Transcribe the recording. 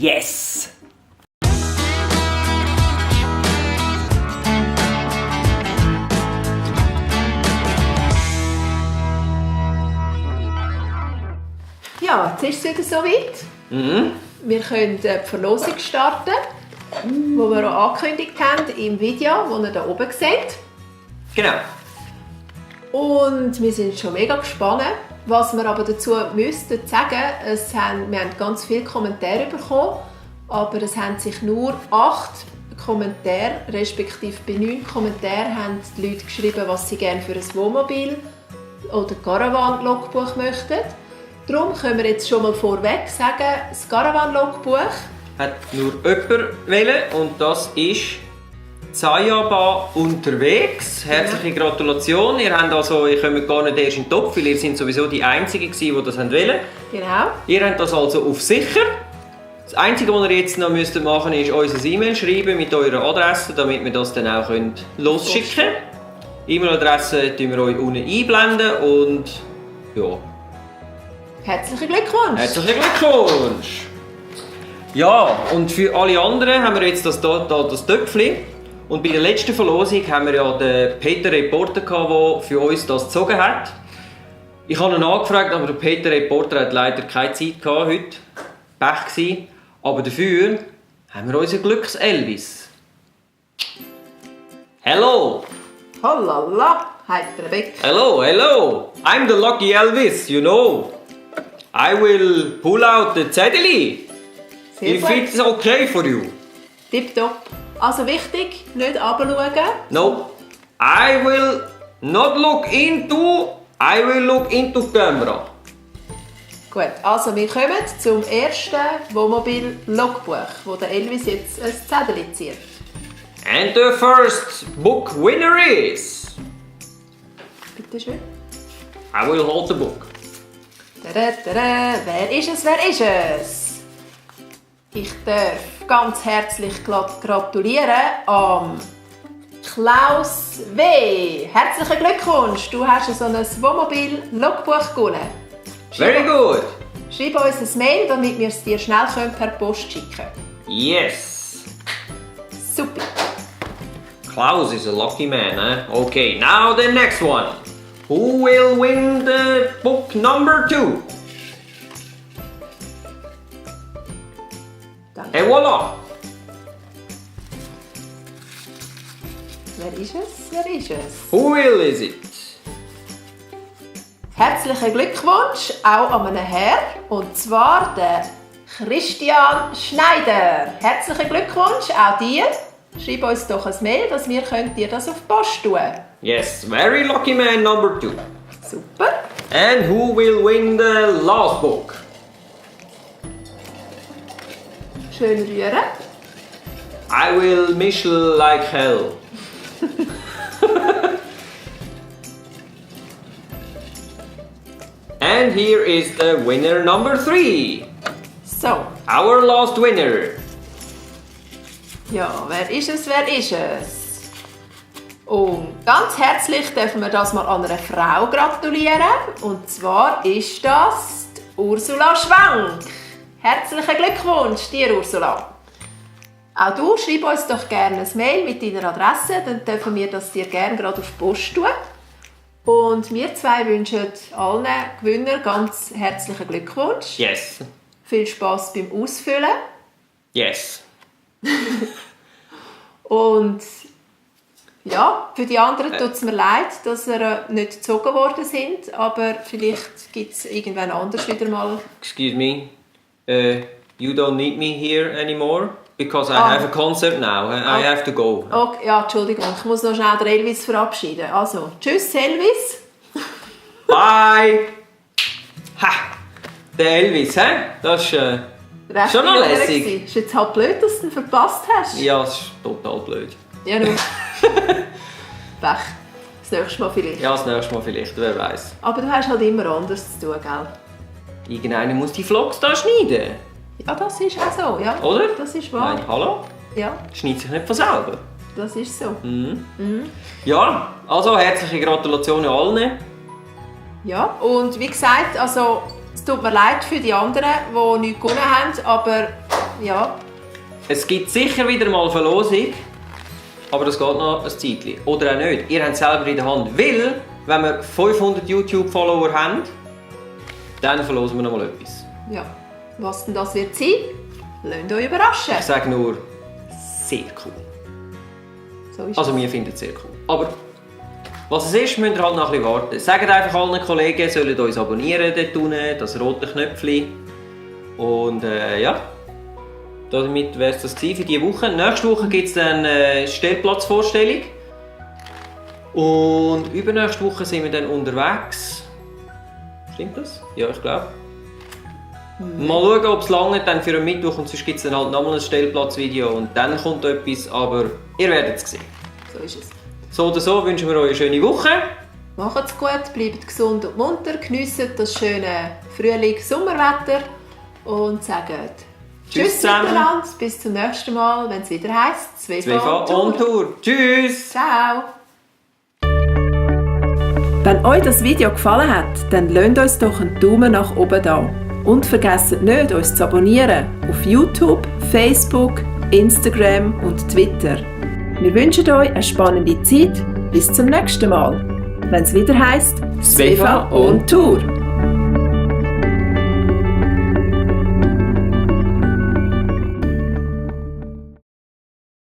Yes! Ja, jetzt ist es wieder soweit. Wir können die Verlosung starten, die wir auch angekündigt haben im Video, das ihr hier oben seht. Genau. Und wir sind schon mega gespannt. Was wir aber dazu müssten sagen, wir haben ganz viele Kommentare bekommen, aber es haben sich nur 8 Kommentare, respektive bei 9 Kommentaren haben die Leute geschrieben, was sie gerne für ein Wohnmobil oder Caravan-Logbuch möchten. Darum können wir jetzt schon mal vorweg sagen, das Caravan-Logbuch Hat nur jemand wählen und das ist Sayaba unterwegs. Herzliche Gratulation. Ihr kommt gar nicht erst in den Topf, weil ihr sind sowieso die Einzigen, die das wählen. Genau. Ihr habt das also auf sicher. Das Einzige, was ihr jetzt noch machen müsst, ist unser E-Mail schreiben mit eurer Adresse, damit wir das dann auch losschicken können. E-Mail-Adresse blenden wir euch unten einblenden und ja. Herzlichen Glückwunsch! Herzlichen Glückwunsch! Ja, und für alle anderen haben wir jetzt das Töpfchen. Und bei der letzten Verlosung haben wir ja den Peter Reporter gehabt, der für uns das gezogen hat. Ich habe ihn angefragt, aber der Peter Reporter hat leider keine Zeit gehabt heute. Pech gewesen. Aber dafür haben wir unseren Glücks-Elvis. Hello! Halala! Heiter Beck! Hello, hello! I'm the lucky Elvis, you know. I will pull out the Zettel. Sehr If gut. it's okay for you. Tipptopp. Also wichtig, nicht runterschauen. No, I will not look into. I will look into camera. Gut, also wir kommen zum ersten Wohnmobil-Logbuch, wo der Elvis jetzt ein Zettel zieht. And the first book winner is. Bitte schön. I will hold the book. Tada, tada. Wer ist es? Wer ist es? Ich darf ganz herzlich gratulieren am Klaus W. Herzlichen Glückwunsch! Du hast so ein Wohnmobil-Logbuch gewonnen. Very good. Schreib uns ein Mail, damit wir es dir schnell per Post schicken können. Yes. Super! Klaus is a lucky man, eh? Okay, now the next one. Who will win the book number 2? Danke. Et voilà. Wer ist es? Wer ist es? Who will is it? Herzlichen Glückwunsch auch an einen Herr, und zwar der Christian Schneider. Herzlichen Glückwunsch auch dir. Schreib uns doch ein Mail, dass wir dir das auf die Post tun. Yes, very lucky man number 2. Super. And who will win the last book? Schön rühren. I will mischel like hell. And here is the winner number 3. So, Our last winner. ja, wer ist es? Wer ist es? Und ganz herzlich dürfen wir das mal an einer Frau gratulieren. Und zwar ist das die Ursula Schwenk. Herzlichen Glückwunsch dir, Ursula. Auch du, schreib uns doch gerne ein Mail mit deiner Adresse, dann dürfen wir das dir gerne gerade auf die Post tun. Und wir zwei wünschen allen Gewinnern ganz herzlichen Glückwunsch. Yes. Viel Spass beim Ausfüllen. Yes. Und ja, für die anderen tut es mir leid, dass sie nicht gezogen worden sind, aber vielleicht gibt es irgendwann anders wieder mal. Excuse me. You don't need me here anymore because I have a concert now. I have to go. Okay, ja, Entschuldigung, ich muss noch schnell den Elvis verabschieden. Also, tschüss Elvis. Bye. Ha. Der Elvis, hä? Das ist Recht schon noch wieder lässig. gewesen. Ist jetzt halt blöd, dass du ihn verpasst hast. Ja, das ist total blöd. Ja, nur. Pech. Das nächste Mal vielleicht. Ja, das nächste Mal vielleicht, wer weiß. Aber du hast halt immer anders zu tun, gell? Irgendeiner muss die Vlogs da schneiden. Ja, das ist auch so, ja. Oder? Das ist wahr. Nein, hallo? Ja, Schneidet sich nicht von selber. das ist so. Ja, also herzliche Gratulation allen. Ja, und wie gesagt, also Es tut mir leid für die anderen, die nichts gewonnen haben, aber ja. Es gibt sicher wieder mal Verlosung, aber das geht noch ein Zeitchen. Oder auch nicht. Ihr habt es selber in der Hand. Weil, wenn wir 500 YouTube-Follower haben, dann verlosen wir noch mal etwas. Ja. Was denn das wird sein? Lasst euch überraschen. Ich sage nur, sehr cool. So ist Also wir finden es sehr cool. Aber was es ist, müsst ihr halt noch ein bisschen warten. Sagt einfach allen Kollegen, sollen uns abonnieren dort unten, das rote Knöpfchen. Und ja, damit wäre es das für diese Woche. Nächste Woche gibt es dann Stellplatzvorstellung. Und übernächste Woche sind wir dann unterwegs. Stimmt das? Ja, ich glaube. Mal schauen, ob es lange dann für einen Mittwoch und sonst gibt es dann halt nochmal ein Stellplatzvideo und dann kommt etwas, aber ihr werdet es sehen. So ist es. So oder so wünschen wir euch eine schöne Woche. Macht's gut, bleibt gesund und munter, geniessen das schöne Frühling-Sommerwetter und sagt Tschüss zusammen. miteinander, bis zum nächsten Mal, wenn es wieder heisst Zweifach on Tour. Tschüss! Ciao! Wenn euch das Video gefallen hat, dann lasst uns doch einen Daumen nach oben da. Und vergesst nicht, uns zu abonnieren auf YouTube, Facebook, Instagram und Twitter. Wir wünschen euch eine spannende Zeit. Bis zum nächsten Mal, wenn es wieder heisst Svefa on Tour.